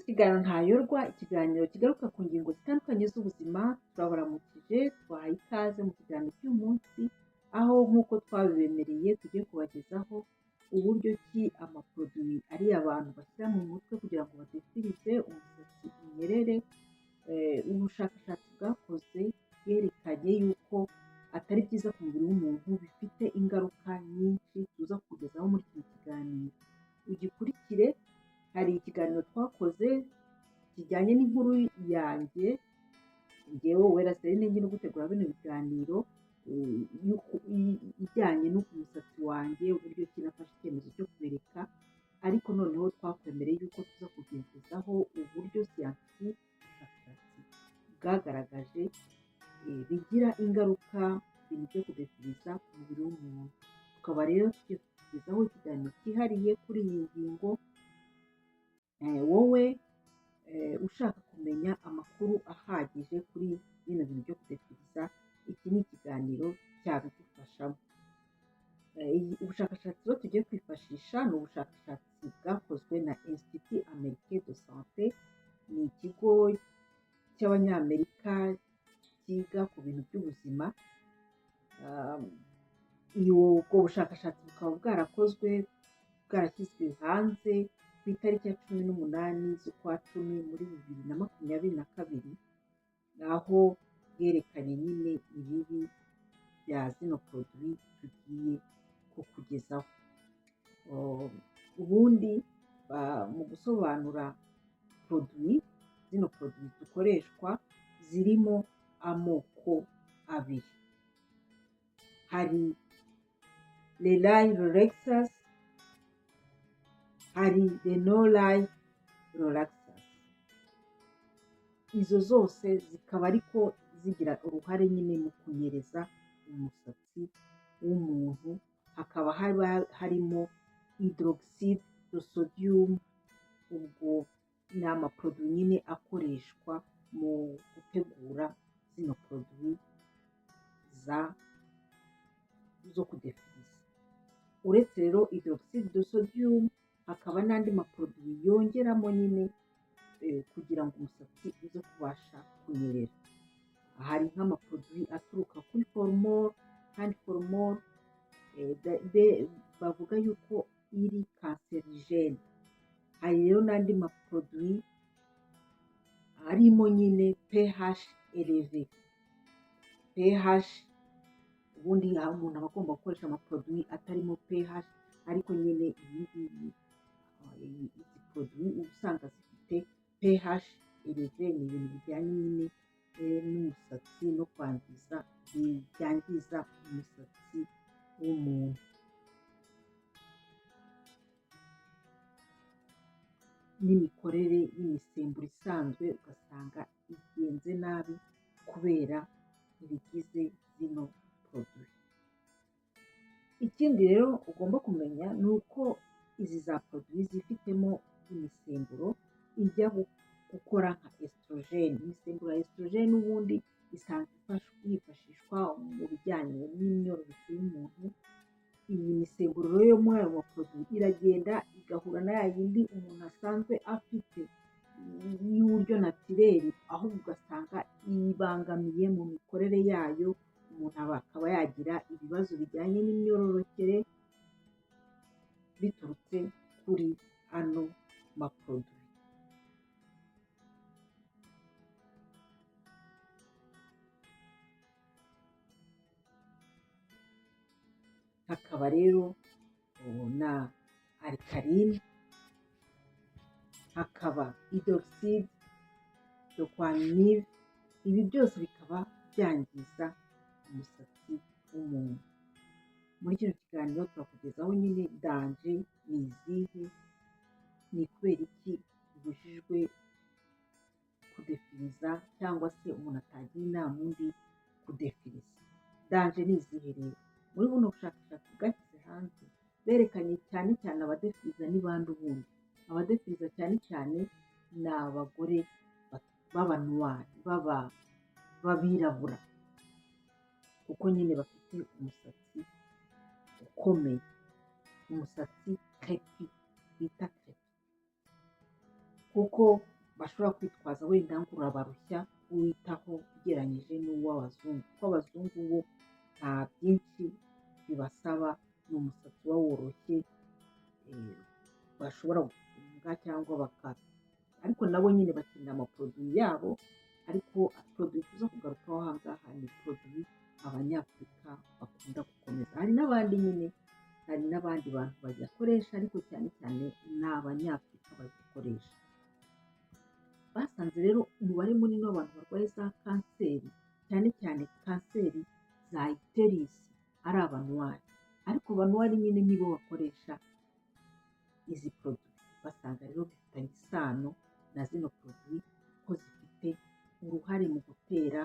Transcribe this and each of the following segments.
Ikiganiro Ntayorwa, ikiganiro kigaruka ku ngingo zitandukanye z'ubuzima. Turabaramukije, twahaye ikaze mu kiganiro cy'uyu munsi, aho nk'uko twabibemereye tugiye kubagezaho uburyo ki amaproduwi ari abantu bashyira mu mutwe kugira ngo badefirize umusatsi unyerere. Ubushakashatsi bwakoze bwerekanye yuko atari byiza ku mubiri w'umuntu, bifite ingaruka nyinshi tuza kukugezaho muri kino kiganiro. Ugikurikire, hari ikiganiro twakoze kijyanye n'inkuru yanjye, njyewe Uwera Celine nyine gutegura bino biganiro ijyanye n'umusatsi wanjye, uburyo ki nafashe icyemezo cyo kubereka, ariko noneho twakwemereye yuko tuza kugezaho uburyo scientifique ubushakashatsi bwagaragaje bigira ingaruka ibintu byo kudefiriza ku mubiri w'umuntu. Tukaba rero tugiye kukugezaho ikiganiro cyihariye kuri iyi ngingo. Wowe ushaka kumenya amakuru ahagije kuri bino bintu byo kudefiriza, iki ni ikiganiro cyabigufashamo. Ubushakashatsi rero tugiye kwifashisha ni ubushakashatsi bwakozwe na Institut Américain de Santé, ni ikigo cy'Abanyamerika cyiga ku bintu by'ubuzima. Ubwo bushakashatsi bukaba bwarakozwe, bwarashyizwe hanze ku itariki ya 18 z'ukwa 10 muri 2022, aho bwerekanye nyine ibibi bya zino produit tugiye kukugezaho. Ubundi mu gusobanura produit, zino produit dukoreshwa zirimo amoko abiri, hari les lait relaxers, hari les non lait relaxers. Izo zose zikaba ariko zigira uruhare nyine mu kunyereza umusatsi w'umuntu, hakaba haba harimo hydroxyde de sodium, ubwo ni amaproduwi nyine akoreshwa mu gutegura zino produit zo kudefiriza. Uretse rero hydroxyde de sodium, hakaba n'andi maproduwi yongeramo nyine kugira ngo umusatsi uze kubasha kunyerera. Hari nk'amaproduwi aturuka kuri formol, kandi formol bavuga yuko iri cancerigène. Hari rero n'andi maproduwi arimo nyine pH élevé. pH ubundi umuntu aba agomba gukoresha amaproduwi atarimo pH, ariko nyine iyi ngiyi, izi produit uba usanga zifite pH élevé, ni ibintu bijyanye nyine n'umusatsi no kwangiza, byangiza umusatsi w'umuntu n'imikorere y'imisemburo isanzwe, ugasanga igenze nabi kubera ibigize zino produit. Ikindi rero ugomba kumenya ni uko izi za produit zifitemo imisemburo ijya gukora nka estrogène. Imisemburo ya estrogène ubundi isanzwe yifashishwa mu bijyanye n'imyororokere y'umuntu. Iyi misemburo rero yo muri ayo maproduwi iragenda igahura na ya yindi umuntu asanzwe afite y'uburyo naturel, ahubwo ugasanga ibangamiye mu mikorere yayo, umuntu akaba yagira ibibazo bijyanye n'imyororokere biturutse kuri ano maproduwi. Hakaba rero na alcaline, hakaba hydroxyde de quinine, ibi byose bikaba byangiza umusatsi w'umuntu. Muri kino kiganiro turakugezaho nyine danger ni izihe, ni kubera iki bibujijwe kudefiriza cyangwa se umuntu atagira inama undi kudefiriza. Danger ni izihe rero? Muri buno bushakashatsi bwashyize hanze berekanye cyane cyane abadefiriza ni bande ubundi. Abadefiriza cyane cyane ni abagore b'abanoir, b'abirabura, kuko nyine bafite umusatsi ukomeye, umusatsi crépus bita crépus, kuko Bashobora kwitwaza wenda ngo urabarushya uwitaho ugereranyije n'uw'abazungu, kuko abazungu bo nta byinshi bibasaba, ni umusatsi uba woroshye, bashobora gufunga cyangwa baka, ariko nabo nyine bakenera ama produits yabo. Ariko produit tuza kugarukaho aha ngaha ni produit Abanyafurika bakunda gukomeza. Hari n'abandi nyine, hari n'abandi bantu bayakoresha, ariko cyane cyane ni Abanyafurika bazikoresha. Basanze rero umubare munini w'abantu barwaye za kanseri, cyane cyane kanseri za utérus, ari aba noirs, ariko aba noirs nyine nibo bakoresha izi produits. Basanga rero bifitanye isano na zino produits, ko zifite uruhare mu gutera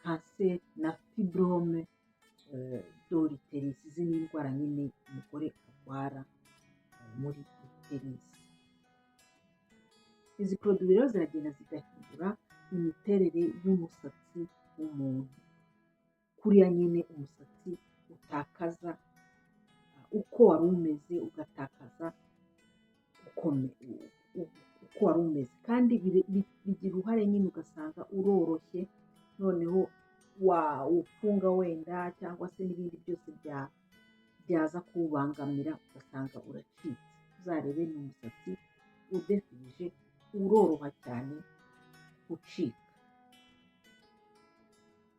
kanseri na fibrome de l'utérus. Izi ni indwara nyine umugore arwara muri utérus. Izi produits rero ziragenda zigahindura imiterere y'umusatsi w'umuntu, kuriya nyine umusatsi utakaza uko wari umeze, ugatakaza uko wari umeze, kandi bigira uruhare nyine, ugasanga uroroshye, noneho wawufunga wenda cyangwa se n'ibindi byose byaza kuwubangamira, ugasanga uracitse. Uzarebe, ni umusatsi udefirije uroroha cyane gucika,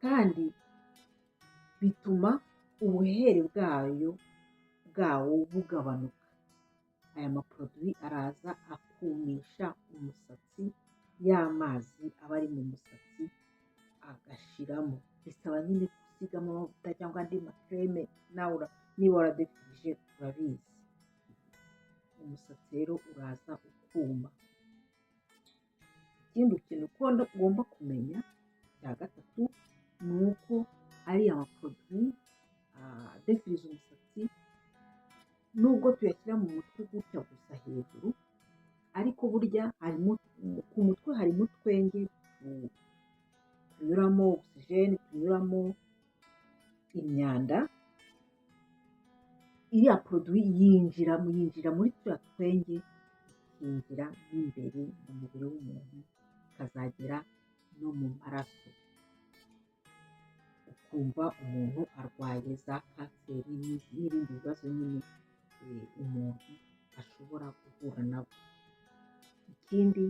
kandi bituma ubuhehere bwawo bugabanuka. Aya ma produits araza akumisha umusatsi, y'amazi aba ari mu musatsi agashiramo. Bisaba nyine gusigamo amavuta cyangwa andi ma crème. Nawe niba waradefirije urabizi, umusatsi rero uraza ukuma. Ikindi kintu ugomba kumenya cya gatatu ni uko ariya ma produits adefiriza umusatsi, nubwo tuyashyira mu mutwe gutya gusa hejuru, ariko burya harimo, ku mutwe harimo utwenge tunyuramo oxygène, tunyuramo imyanda. Iriya produit yinjira muri turiya twenge, ikinjira n'imbere mu mubiri w'umuntu, ikazagera no mu maraso, ukumva umuntu arwaye za kanseri n'ibindi bibazo nyine umuntu ashobora guhura nabyo. Ikindi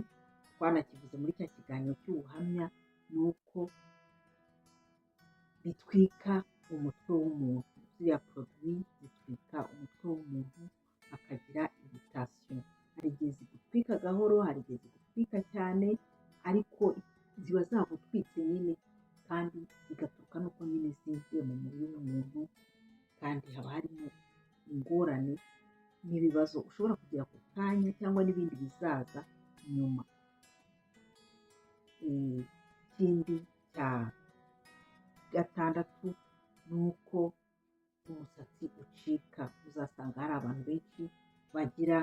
twanakivuze muri cya kiganiro cy'ubuhamya, ni uko bitwika umutwe w'umuntu. Ziriya produits zitwika umutwe w'umuntu, akagira irritation. Hari igihe zigutwika gahoro, hari igihe zigutwika cyane, ariko ziba zagutwitse nyine, kandi bigaturuka n'uko nyine zinjiye mu mubiri w'umuntu, kandi haba harimo ingorane n'ibibazo ushobora kugira ako kanya cyangwa n'ibindi bizaza nyuma. Ikindi cya gatandatu ni uko umusatsi ucika. Uzasanga hari abantu benshi bagira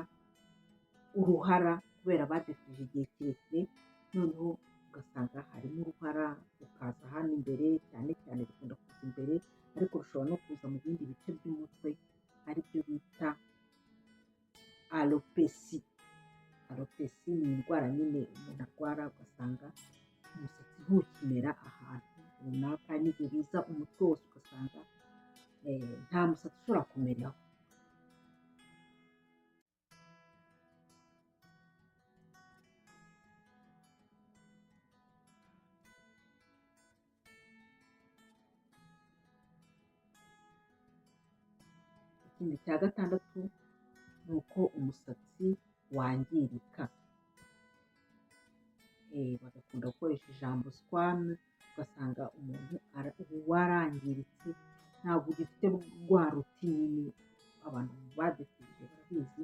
uruhara kubera badefirije igihe kirekire, noneho ugasanga harimo uruhara rukaza hano imbere, cyane cyane rukunda kuza imbere, ariko rushobora no kuza mu bindi bice by'umutwe, aribyo bita alopécie. Alopécie ni indwara nyine umuntu arwara, ugasanga umusatsi ntukimera ahantu runaka, n'igihe biza umutwe wose ugasanga nta musatsi ushobora kumeraho. Ikindi cya gatandatu ni uko umusatsi wangirika. Bagakunda gukoresha ijambo squame, ugasanga umuntu warangiritse, ntabwo ugifite rwa ruti nyine. Abantu badefirije barabizi,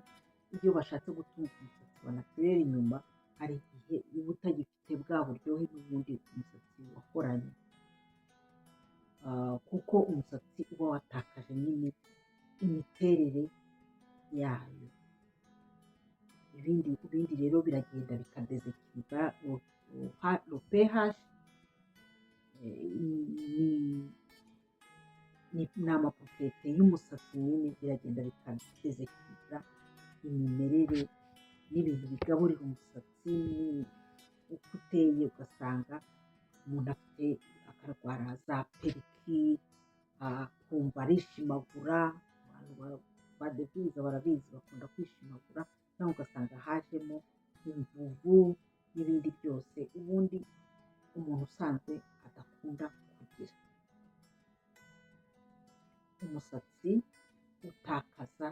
iyo bashatse gutunga umusatsi wa naturel inyuma, hari igihe uba utagifite bwa buryohe n'ubundi umusatsi wakoranye, kuko umusatsi uba watakaje nyine imiterere yayo. Ibindi rero biragenda bikadéséquilibra le pH, ni ama propriétés y'umusatsi nyine, biragenda bikadéséquilibra imimerere n'ibintu bigaburira umusatsi uko uteye, ugasanga umuntu afite akarwara za periki, akumva arishimagura. Abantu badefiriza barabizi, bakunda kwishimagura, cyangwa ugasanga hajemo imvuvu n'ibindi byose ubundi umuntu usanzwe adakunda kugira. Umusatsi utakaza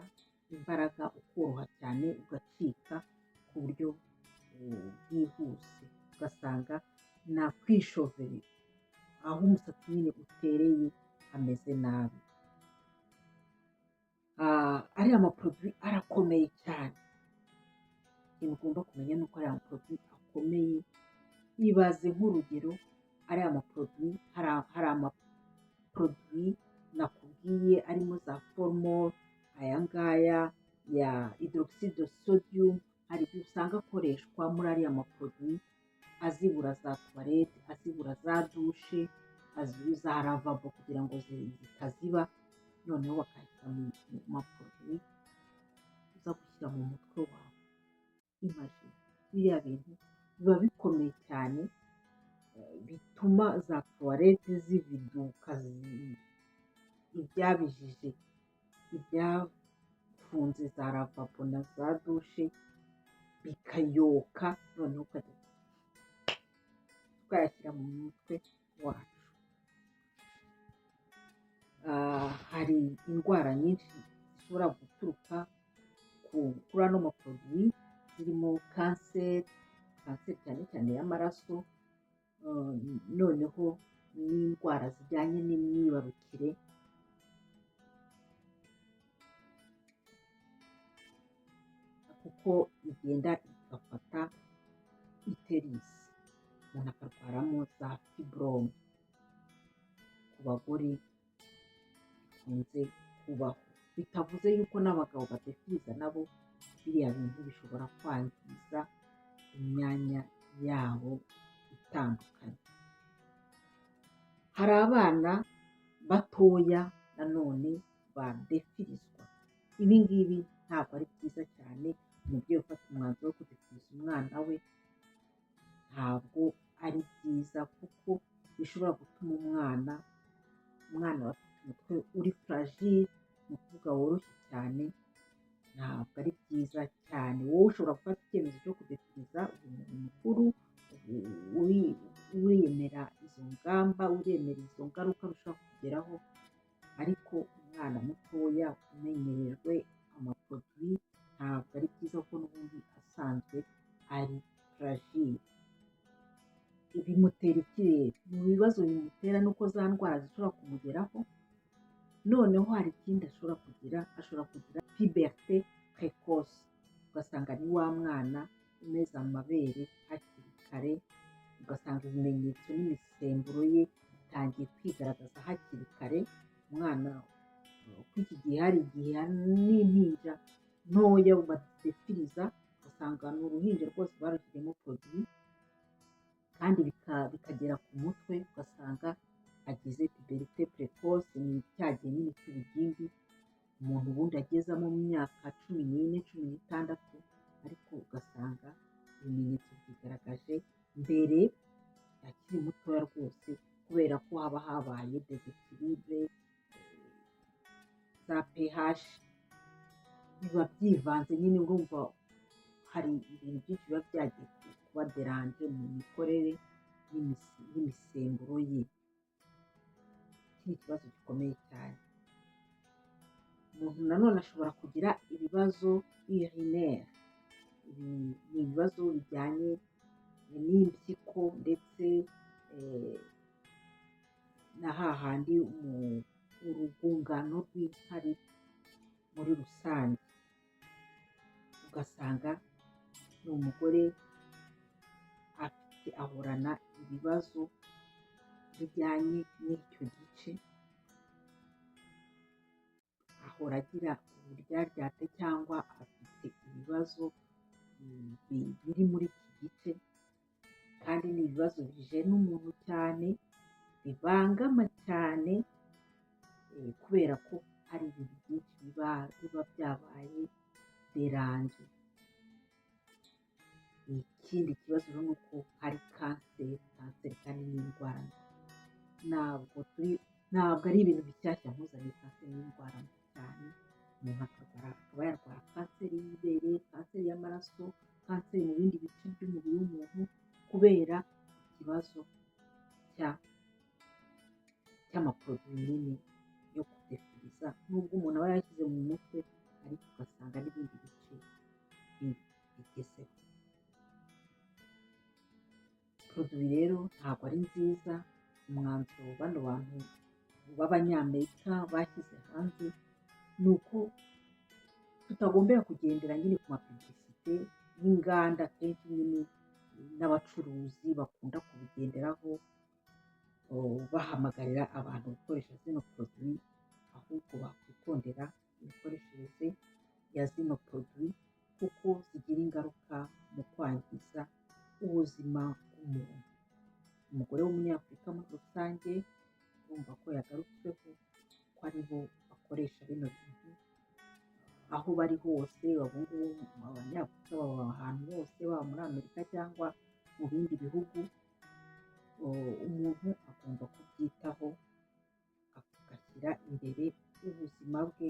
imbaraga, ukoroha cyane, ugacika ku buryo bwihuse, ugasanga nakwishovere aho umusatsi nyine utereye hameze nabi. Ariya maproduwi arakomeye cyane. Ikintu ugomba kumenya ni uko ariya maproduwi akomeye. Ibaze nk'urugero, ariya maproduwi, hari amaproduwi nakubwiye arimo za formol, aya ngaya ya hydroxyde de sodium, hari igihe usanga akoreshwa muri ariya maproduwi azibura za toilette, azibura za douche, za lavabo kugira ngo zitaziba, noneho bakayashyira mu maproduwi uza gushyira mu mutwe wawe. Imagine, biriya bintu biba bikomeye cyane, bituma za toilette zividuka, ibyabijije, ibyafunze za lavabo na za douche bikayoka, noneho ukajya tukayashyira mu mutwe wacu. Hari indwara nyinshi zishobora guturuka kuri ano maproduwi, zirimo kanseri, kanseri cyane cyane y'amaraso, noneho n'indwara zijyanye n'imyibarukire, kuko igenda igafata uterisi, umuntu akarwaramo za fibrome. Ku bagore bikunze kubaho, bitavuze yuko n'abagabo badefiriza nabo biriya bintu bishobora kwangiza imyanya yabo itandukanye. Hari abana batoya nanone badefirizwa. Ibi ngibi ntabwo ari byiza cyane. Umubyeyi ufata umwanzuro wo kudefiriza umwana we ntabwo ari byiza, kuko bishobora gutuma umwana afite umutwe uri fragile, ni ukuvuga woroshye cyane, ntabwo ari byiza cyane. Wowe ushobora gufata icyemezo cyo kudefiriza umuntu mukuru, uremera izo ngamba, uremera izo ngaruka bishobora kugeraho, ariko umwana mutoya umenyerejwe amaproduwi ntabwo ari byiza, kuko n'ubundi asanzwe ari fragile. Bimutera ikirere. Mu bibazo bimutera nuko za ndwara zishobora kumugeraho. Noneho hari ikindi ashobora kugira, ashobora kugira puberté précoce, ugasanga ni wa mwana umeze amabere hakiri kare, ugasanga ibimenyetso n'imisemburo ye itangiye kwigaragaza hakiri kare. Umwana kuko iki gihe hari igihe n'impinja ntoya badefiriza, ugasanga ni uruhinja rwose barushyiriyemo produit, kandi bikagera ku mutwe, ugasanga agize puberté précoce. Ni cya gihe nyine cy'ubugimbi umuntu ubundi agezamo mu myaka 14, 16, ariko ugasanga ibimenyetso byigaragaje mbere akiri mutoya rwose, kubera ko haba habaye déséquilibre za pH, biba byivanze nyine. Urumva hari ibintu byinshi biba byagiye kuba dérangé mu mikorere y'imisemburo ye. Iki ni ikibazo gikomeye cyane. Umuntu nanone ashobora kugira ibibazo urinaire, ibi ni ibibazo bijyanye n'impyiko ndetse na hahandi urwungano rw'inkari muri rusange, ugasanga ni umugore afite ahorana ibibazo bijyanye n'icyo gice, ahora agira uburyaryate cyangwa afite ibibazo biri muri iki gice, kandi ni ibibazo bijena umuntu cyane, bibangama cyane, kubera ko hari ibintu byinshi biba byabaye dérangé. Ikindi kibazo ni uko hari kanseri. Kanseri kandi ni indwara mbi. Ntabwo ari ibintu bishyashya nkuzaniye. Kanseri ni indwara mbi cyane. Umuntu akarwara, akaba yarwara kanseri y'ibere, kanseri y'amaraso, kanseri mu bindi bice by'umubiri w'umuntu kubera ikibazo cy'ama produits nyine yo kudefiriza, nubwo umuntu aba yashyize mu mutwe, ariko ugasanga n'ibindi bice bigezeho. Produit rero ntabwo ari nziza. Umwanzuro bano bantu b'Abanyamerika bashyize hanze ni uko tutagombera kugendera nyine ku ma publicité y'inganda. Kenshi nyine n'abacuruzi bakunda kubigenderaho bahamagarira abantu gukoresha zino produit, ahubwo bakwitondera imikoreshereze ya zino produit kuko zigira ingaruka mu kwangiza ubuzima bw'umuntu. Umugore w'Umunyafurika muri rusange, urumva ko yagarutsweho ko ari bo bakoresha bino bintu aho bari hose. Ubu ngubu Abanyafurika baba ahantu hose, baba muri Amerika cyangwa mu bindi bihugu. Umuntu agomba kubyitaho, agashyira imbere ubuzima bwe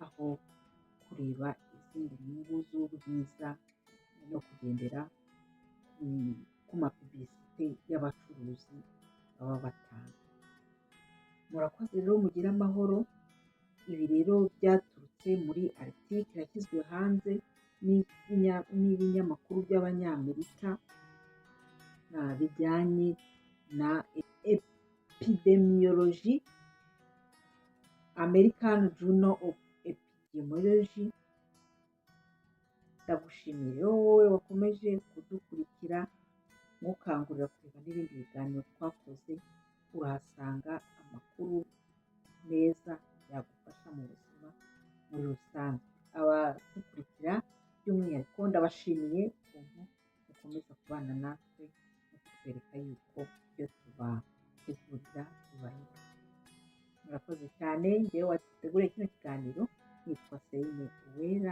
aho kureba izindi nyungu z'ubwiza no kugendera ku ma publicité y'abacuruzi baba batanga. Murakoze rero, mugire amahoro. Ibi rero byaturutse muri article yashyizwe hanze n'ibinyamakuru by'Abanyamerika bijyanye na epidemiology, American Journal of Epidemiology. Ndagushimiye rero wowe wakomeje kudukurikira, ngukangurira kureba n'ibindi biganiro twakoze. Urahasanga amakuru meza yagufasha mu buzima muri rusange. Abadukurikira by'umwihariko, ndabashimiye ukuntu mukomeza kubana natwe no kutwereka yuko ibyo tubategurira bibanyura. Murakoze cyane. Njyewe wateguriye kino kiganiro nitwa Celine Uwera.